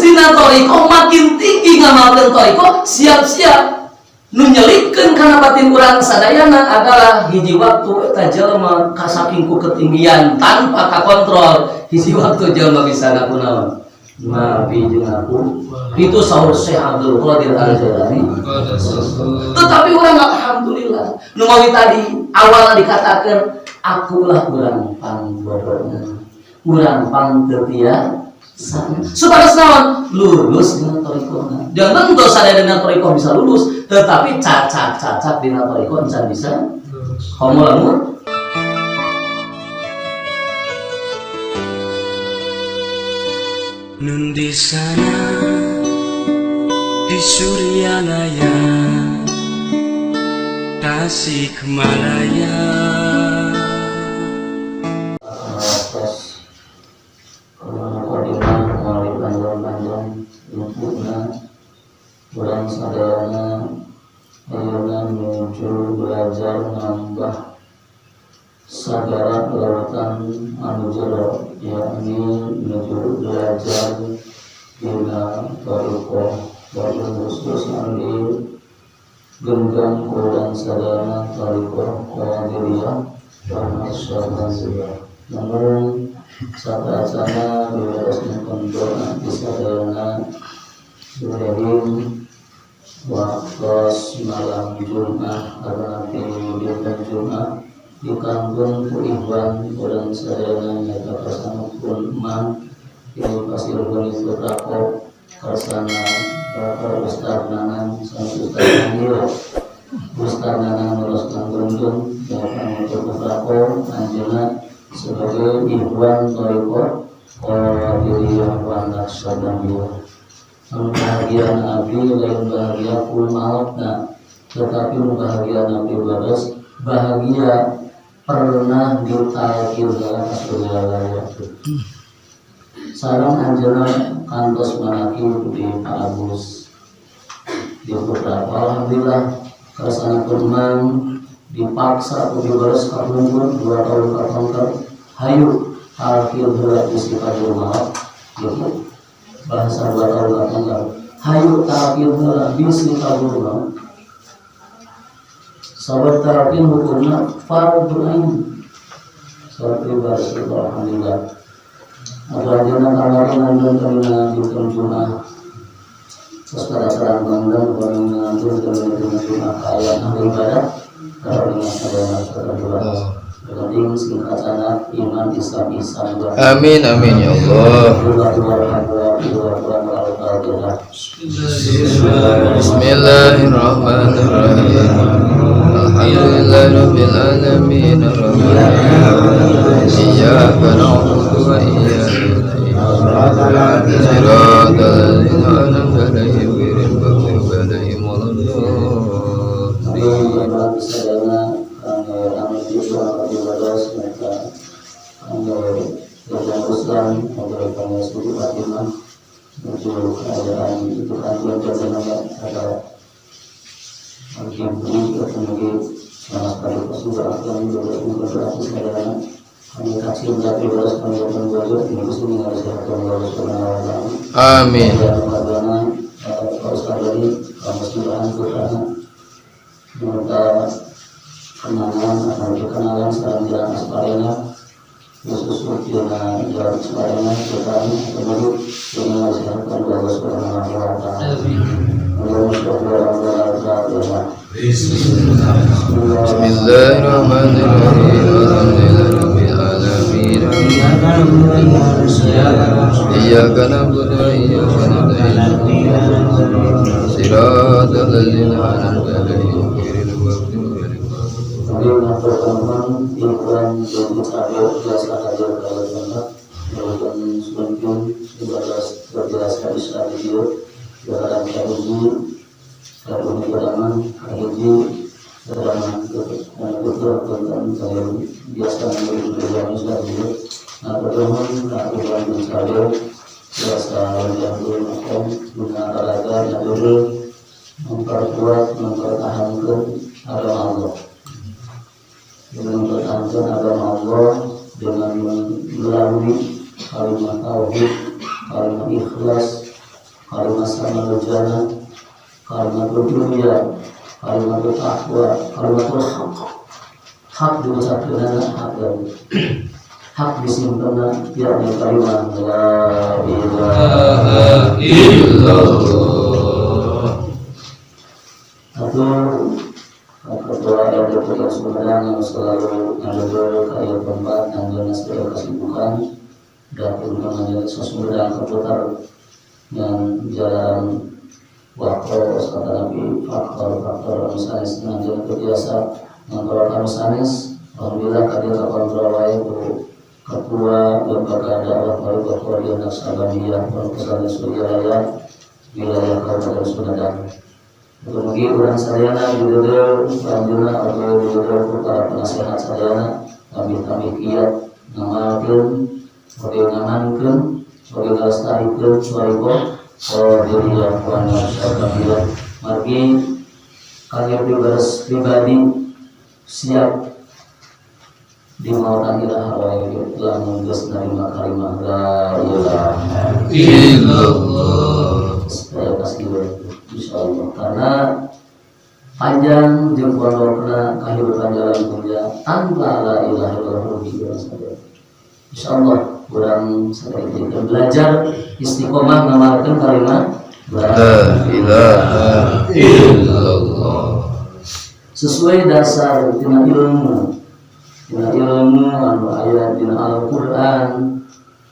dina thoriqoh makin tinggi ngamalkeun thoriqoh, siap-siap nu nyelipkeun kana batin urang sadayana adalah hiji waktu eta jelema kasaking ku ketinggian tanpa kakontrol, hiji waktu jelema bisa ngaku naon, nabi jeung aku. Itu saur Syekh Abdul Qadir Al-Jailani. Tetapi urang alhamdulillah, nu mawi tadi awalnya dikatakan akulah urang pangbodohna, urang pang teu supaya naon lulus dina thoriqohna. Jangan tentu sadaya dina thoriqoh bisa lulus, tetapi cacak-cacak dina thoriqoh can bisa komo lamun. Nun di sana di Suryalaya Tasikmalaya. Proses mukadimah melalui panjang-panjang inputna, urang sadayana ayeuna menuju belajar nambah sagara lautan anu jero, yakni menuju belajar dina thoriqoh, wabil khusus anu digenggam ku urang sadayana thoriqoh Qadiriyah wa Naqsyabandiyah. Namun saat-saatnya dibereskan doa di sadayana Ibrahim waktu malam Jumat karena nanti dinten Jumat di kampung ku Ikhwan urang sadayana nyata bersama pun mang di Pasir Bumi Putrako kersana Bapak Ustaz Nanang sama Ustaz Nanil, Ustaz Nanang meluruskan gendung Bapak Mutu Putrako anjeunna sebagai Ikhwan Thoriqoh Qadiriyah wa Naqsyabandiyah. Anu bahagia abdi lain bahagia ku mautna, tetapi nu bahagia abdi bagas bahagia pernah ditalqin dalam surga. Sareng anjeunna kantos manakib di Pak Agus di Putra. Alhamdulillah kersana kurman dipaksa ku diberes kapungkur 2 tahun kapungkur, hayu talqin heula bisi kabur maut gitu, bahasa 2 tahun kapungkur, hayu talqin heula bisi kabur maut. Sahabat, talqin hukumna fardu ain seperti bahasa itu. Alhamdulillah atau anjeunna kamari nonton kana dinten Jumat, terus pada terang bangga kami mengatur kana dinten Jumat kaayaan ahli ibadah kalau dengan sadaya kedua penting singkat sangat iman Islam Ihsan. Amin amin ya Allah. Dua dua dua dua dua dua. Bismillahirrahmanirrahim. Alhamdulillahirabbil alamin arrahmanirrahim. Iyyaka na'budu wa iyyaka nasta'in. Siratal ladzina an'amta 'alaihim ghairil maghdubi 'alaihim waladdallin. Sadayana kangge anu juga ibadah mereka kangge Jajang Ruslan kangge kangge Sudi Fatimah menuju keadaan itu kan bagaimana ada beri atau mungkin sama sekali akan berdoa sadayana kami kasih mendapat ibadah kami baju ini sini harus Amin. Pak Ustaz tadi kamu putrana minta kenangan atau perkenalan sekarang jalan Asparena khusus dina jalan Asparena putrana atau ini nasihatkan bahwa subhanahu wa ta'ala. Bismillahirrahmanirrahim. Alhamdulillahirabbil alamin. Iyyaka na'budu wa iyyaka nasta'in. Siratal ladzina an'amta 'alaihim ghairil maghdubi 'alaihim. Kami mengaturkan Ikhwan dan Mutabil jasa hadir kalau walaupun sebelum ibadah berjasa bisa video dalam kahiji tahun pertama kahiji dalam betul tentang saya biasa memberi berjalan video. Nah, pertemuan Ikhwan bin Sabil biasa yang makom guna olahraga yang dulu memperkuat mempertahankan agama Allah, dengan mempertahankan agama Allah dengan melalui kalimat tauhid, kalimat ikhlas. Kalimat sama jannah, kalimatul dunya, kalimatul taqwa, kalimatul haq. Hak diucapkeun, hak dan hak disimpan, yakni kalimat la ilaha illallah. Atau Ketua LDP Sumedang yang selalu ngadegel ke air tempat yang jelas segala kesibukan dan menjadi Sumedang keputar yang jalan waktu kata Nabi faktor-faktor misalnya senang biasa ngontrol kami sanes. Alhamdulillah tadi terkontrol wae ku Ketua Lembaga Dakwah Thoriqoh Qadiriyah Naqsyabandiyah Pondok Pesantren Suryalaya wilayah Kabupaten Sumedang. Mugi urang sadayana didodel anjeunna atau didodel ku para penasehat sadayana tambih-tambih kiat ngamalkeun, oge ngamankeun, oge ngalestarikeun thoriqoh Qadiriyah wa Naqsyabandiyah. Margi kangge pribadi siap di mautan iraha wae lamun geus narima kalimah la ilaha illallah. Supaya kasih insyaallah karena panjang jeung pondokna kahirupan jalan dunia tanpa la ilaha illallah rugi urang sadaya. Insyaallah urang sadaya belajar istiqomah ngamalkeun kalimat la ilaha illallah sesuai dasar tina ilmu anu aya dina Al-Qur'an,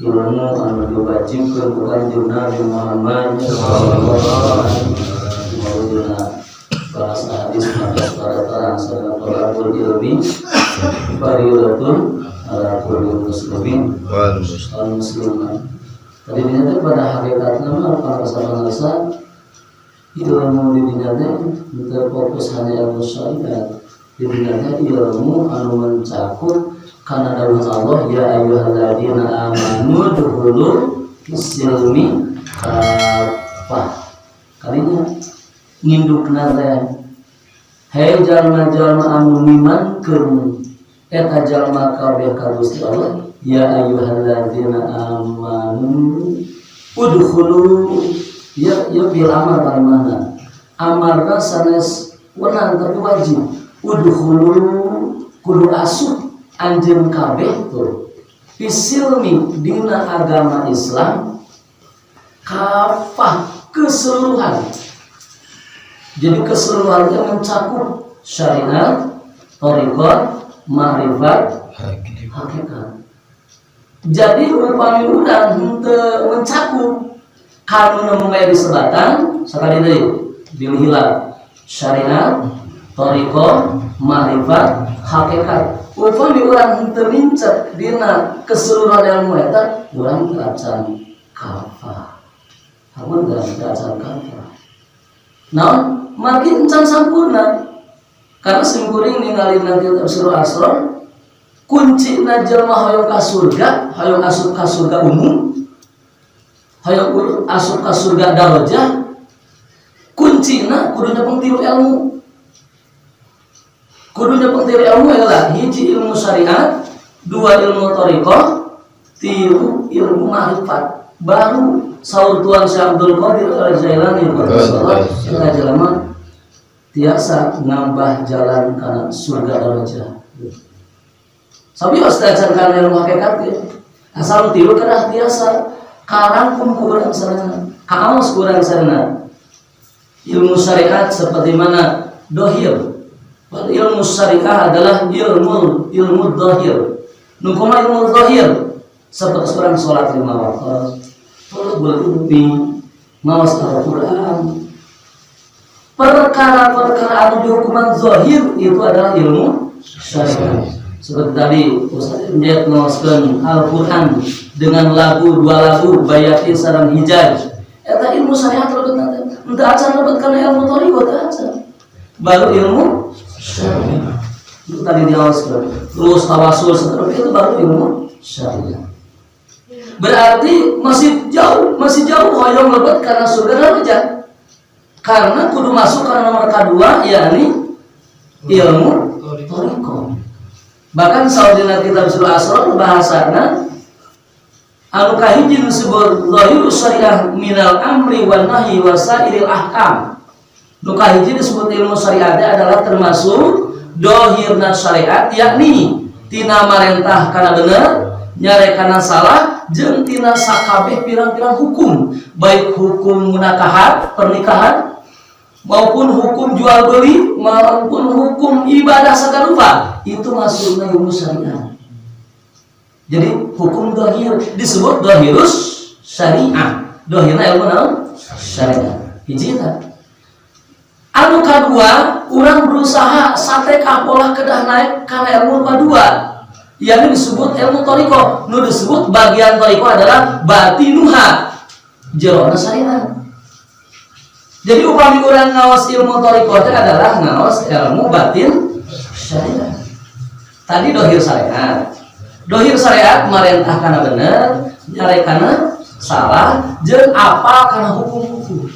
ilmu anu diwajibkeun ku Kanjeng Nabi Muhammad sallallahu alaihi wasallam. Bahasa hadis maka para terang thalabul ilmi faridatun ala kulli muslimin wal wal muslimat. Tadi dinya teh pada hakikatna mah para bangsa ilmu di dinya teh teu fokus hanya ilmu syariat. Di dinya teh ilmu anu mencakup karena dawuh Allah ya ayyuhalladzina amanu udkhulu fis-silmi kafah. Kalinya ngindukna teh hei jalma-jalma anu mimankeun eta jalma kabeh ka Gusti Allah ya ayyuhalladzina amanu udkhulu ya ya bil amar mana amarna sanes wenang tapi wajib udkhulu kudu asup anjeun kabeh tuh fisilmi dina agama Islam kafah keseluruhan. Jadi keseluruhannya mencakup syariat, thoriqot, ma'rifat, hakikat. Jadi upami urang henteu mencakup kanu nu disebatan sakali deui bil hilal syariat, thoriqot, ma'rifat, hakikat. Upami urang henteu mincet dina keseluruhan ilmu eta, urang teu acan kafah. Amun teu acan kafah. Naon? Margi encan sampurna. Karena simkuring ningali nanti tafsir asror kunci jelma hoyong ka surga, hoyong asup ka surga umum, hoyong asup ka surga darajah, kuncina kudu nyepeng tilu ilmu. Kudu nyepeng tilu ilmu adalah hiji ilmu syariat, dua ilmu thoriqoh, tilu ilmu ma'rifat. Baru saur Tuan Syekh Abdul Qadir Al-Jailani kita jelema tiasa nambah jalan kana surga darajah. Sabios teh acan kana ilmu hakikat ya. Asal tilu kedah tiasa karangkum ku urang sarana, kaos ku urang sarana. Ilmu syariat seperti mana dohir. Ilmu syariah adalah ilmu ilmu dohir. Nu kumaha ilmu dohir? Seperti seorang sholat lima waktu, thalabul ilmi, maos Al-Quran. Perkara-perkara anu dihukuman zahir itu adalah ilmu syariat. Seperti tadi Ustaz Injet ngaoskeun Al-Quran dengan lagu dua lagu Bayati sareng Hijaz. Eta ilmu syariat lebet nanti. Henteu acan lebet kana ilmu thoriqoh teu acan. Baru ilmu syariat. Itu tadi diaoskeun. Terus tawasul seterusnya itu baru ilmu syariat. Berarti masih jauh hoyong lebet karena surga darajat. Karena kudu masuk karena nomor kedua yakni ilmu thoriqoh. Bahkan saudina kitab Surah Asrar bahasana Anu kahiji disebut zahiru syariah minal amri wan nahyi wa sairil ahkam. Nu kahiji disebut ilmu syariat adalah termasuk dohirna syariat, yakni tina marentah kana bener, nyarek kana salah, jeung tina sakabeh pirang-pirang hukum, baik hukum munakahat pernikahan maupun hukum jual beli maupun hukum ibadah segala rupa, itu masuknya ilmu syariat. Jadi hukum dohir disebut dohirus syariah. Dohirna ilmu naon? Syariat. Hiji eta. Anu kadua, urang berusaha sate kapolah kedah naik karena ilmu kedua yang disebut ilmu toriko. Nu disebut bagian toriko adalah batinuha, jerona syariat. Jadi upami urang ngaos ilmu toriko itu adalah ngaos ilmu batin syariat. Tadi dohir syariat. Dohir syariat marentah kana bener, nyarek kana salah, jeung apa kana hukum-hukum.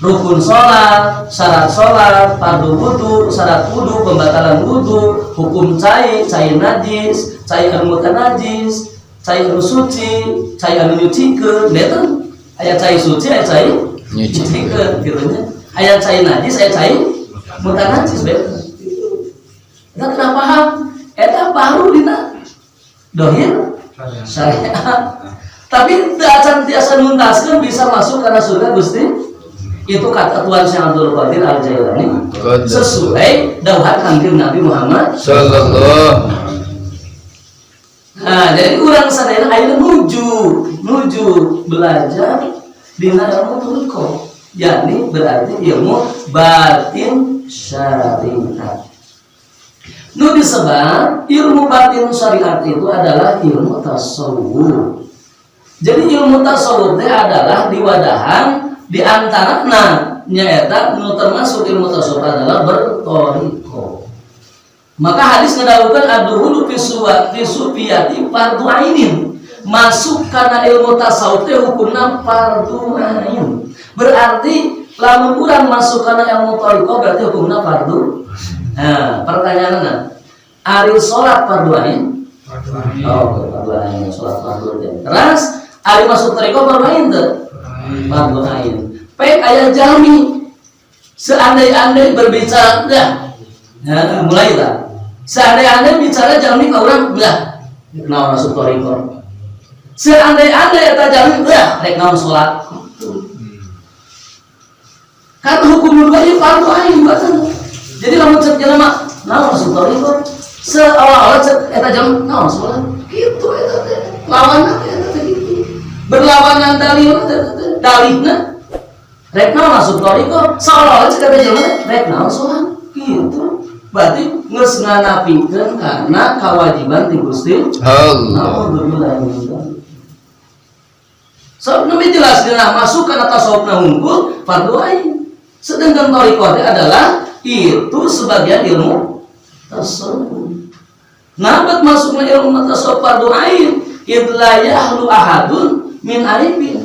Rukun sholat, syarat sholat, fardu wudu, syarat wudu, pembatalan wudu, hukum cai, cai najis, cai anu najis, cai anu suci, cai anu nyucikeun, beten. Aya cai suci, aya cai nyucikeun kitu nya. Aya cai najis, aya cai mutanajis beten. Eta kenapa paham? Eta baru dina dohir syariat. Tapi teu acan tiasa nuntaskeun bisa masuk karena surga Gusti. Itu kata Tuhan Syekh Abdul Qadir Al Jailani sesuai dawuhan Kanjeng Nabi Muhammad sallallahu. Nah, jadi urang sadayana ayeuna nuju nuju belajar dina ilmu thoriqoh, yakni berarti ilmu batin syariat. Nu disebut ilmu batin syariat itu adalah ilmu tasawuf. Jadi ilmu tasawuf teh adalah diwadahan di antarana nyaeta nu termasuk ilmu tasawuf adalah bertoriko. Maka hadis ngedawuhkeun ad-dukhulu fi sufiyati fardu ainin. Masuk karena ilmu tasawuf teh hukumna fardu ain. Berarti lamun urang masuk karena ilmu toriko berarti hukumna fardu. Nah, pertanyaannya, ari sholat fardu ain? Oh, fardu ain, sholat fardu teh. Terus ari masuk toriko fardu ain teu? Fardu ain. Pek aya jalmi seandai-andai berbicara dah. Nah, mulai lah. Seandai-andai bicara jalmi ka urang dah. Naon masuk toriko? Seandai-andai eta jalmi dah rek naon salat. Karena hukum dua ieu fardu ain batan. Jadi lamun cek jelema naon masuk toriko? Seolah-olah cek eta jalmi naon salat? Kitu eta teh. Lawanna teh eta teh kitu. Berlawanan dalil teh dalihna rek naon masuk toriko? Seolah-olah cek eta jelema teh rek naon salat? Gitu. Berarti geus nganapikeun karena kewajiban ti Gusti Allah. Alhamdulillah. So, nembe jelas dina masuk kana tasawufna hungkul fardu ain. Sedangkan thoriqoh teh adalah itu sebagian ilmu tasawuf. Nah, buat masuknya ilmu tasawuf fardu ain, idz la yakhlu ahadun min aibin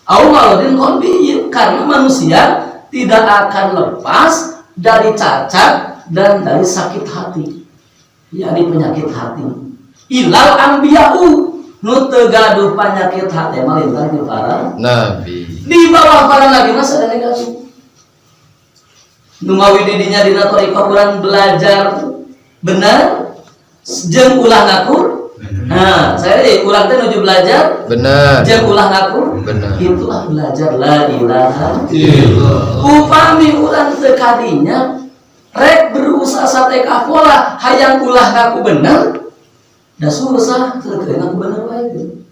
au maradin qalbi, karena manusia tidak akan lepas dari cacat dan dari sakit hati, yakni penyakit hati. Illal anbiya'u, nu teu gaduh penyakit hati mah lintang di para nabi. Di bawah para nabi mah sadaya negatif. Nu mawi didinya dina thoriqoh kurang belajar benar jeung ulah ngaku. Nah, saya deh kurang teh nuju belajar benar jeung ulah ngaku. Benar. Itulah belajar la ilaha. Upami urang teu kadinya rek berusaha sate kapola hayang ulah ngaku bener da susah, teu ngaku bener wae gitu.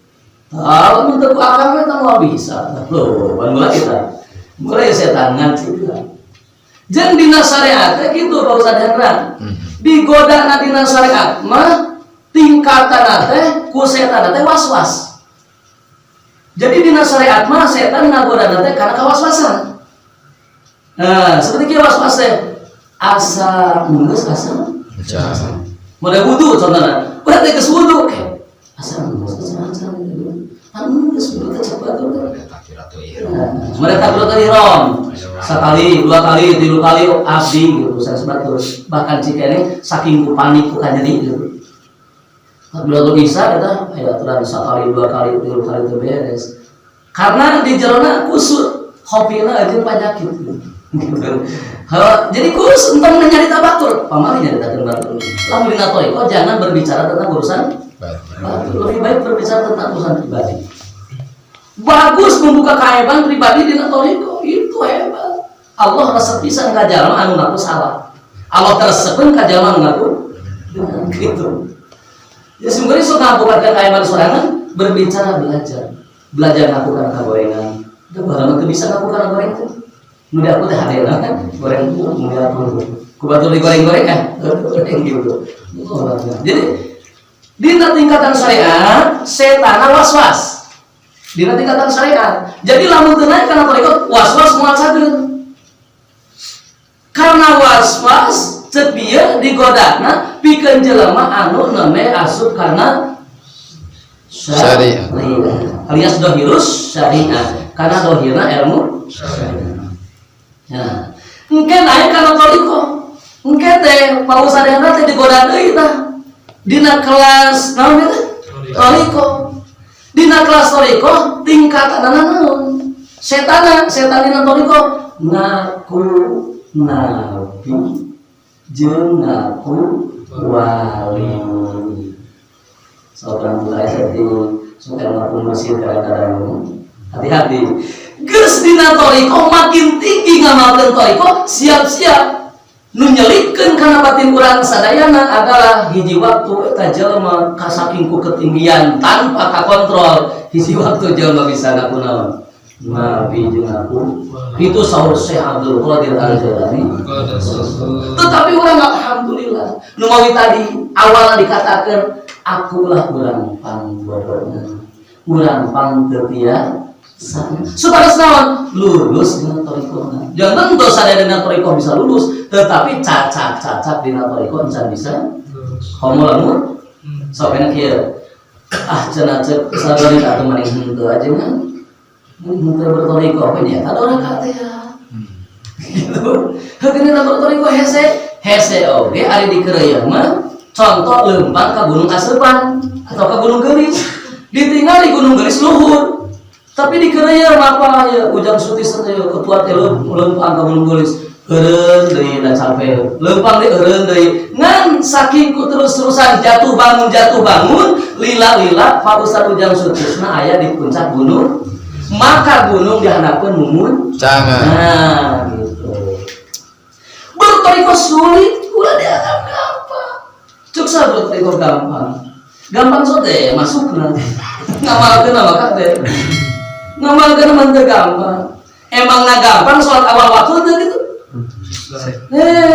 Tahu mun teu ku akang mah moal bisa. Loh, pan mulai kita. Mulai setan ngaci. Jeung dina syariat teh kitu, Pak Ustaz Hendra. Digoda dina syariat mah tingkatan teh ku setan teh was-was. Jadi dina syariat mah setan ngagoda teh karena kawas-wasan. Nah, seperti kieu was-was teh. Asa geus asa Encan. Model wudu contohna. Udah teh geus wudu. Asa geus asa asa. Anu geus wudu teh cepat tuh. Mereka takbiratul ihram sekali, dua kali, tiga kali abdi gitu, saya sebat terus. Bahkan cikene saking ku panik ku kanyeri gitu. Takbiratul Isya eta aya aturan sakali, dua kali, tilu kali teu beres. Karena di jerona kusut hopina aja penyakit gitu. Jadi khusus entong nyarita batur, pamali nyaritakeun batur. Lamun dina thoriqoh jangan berbicara tentang urusan batur, lebih baik berbicara tentang urusan pribadi. Bagus membuka keaiban pribadi dina thoriqoh, itu hebat. Allah resep pisan ka jalma anu ngaku salah. Allah teresepeun ka jalma anu ngaku gitu. Ya sebenarnya sok ngabukakeun keaiban sorangan, berbicara belajar. Belajar ngaku kana kagorengan. Udah barang teu bisa ngaku kana goreng teh. Nu di aku teh hadena kan, goreng tuh nu di aku. Ku batur digoreng-goreng ah, goreng gitu. Oh, jadi dina tingkatan syariat setan was-was. Dina tingkatan syariat. Jadi lamun teu naik kana thoriqoh was-was moal cager. Karena was-was cek bieu digodana pikeun jelema anu nembe asup kana syariat. Alias dohirus syariat, karena dohirna ilmu syariat. Nah, engke naik kana thoriqoh. Engke teh Pak Ustadz teh digoda deui tah. Dina kelas naon eta? Thoriqoh. Dina kelas thoriqoh tingkatanna naon? Setana, setan dina thoriqoh ngaku nabi jeung ngaku wali. Seorang mulai seperti suka ngaku mursyid kadang-kadang. Hati-hati. Geus dina thoriqoh makin tinggi ngamalkeun thoriqoh, siap-siap nu nyelipkeun kana batin urang sadayana adalah hiji waktu eta jelema kasaking ku ketinggian tanpa kakontrol, hiji waktu jelema bisa ngaku naon? Nabi jeung ngaku. Itu saur Syekh Abdul Qadir Al-Jailani. Tetapi urang alhamdulillah nu mawi tadi awalnya dikatakan akulah urang pangbodohna, urang pang teu supaya naon lulus dina thoriqohna. Jangan tentu sadaya dina thoriqoh bisa lulus, tetapi cacat-cacat dina thoriqoh encan bisa homo lamun sok enak kieu ah cenah cek sadaya atuh maning henteu aja kan henteu berthoriqoh we nya eta doraka teh ya gitu. Heukeun dina berthoriqoh hese hese oge ari dikeureuyeun mah contoh leumpang ka Gunung Aseupan atau ka Gunung Geulis, ditinggal di Gunung Geulis luhur, tapi dikeureuyeun apa ya Ujang Sutis teh ketua teh leumpang ka Gunung Geulis eureun deui dan sampai leumpang deui eureun deui ngan saking ku terus-terusan jatuh bangun lila-lila Pak Ustad Ujang Sutisna aya di puncak gunung, maka gunung dihanapeun mumun. Jangan. Nah gitu, berthoriqoh sulit ulah dianggap gampang. Cuk sa berthoriqoh gampang gampang so teh masukna ngamalkeun mah teh ngamalkeun mah teu gampang. Emang na gampang sholat awal waktu teh gitu. Eh.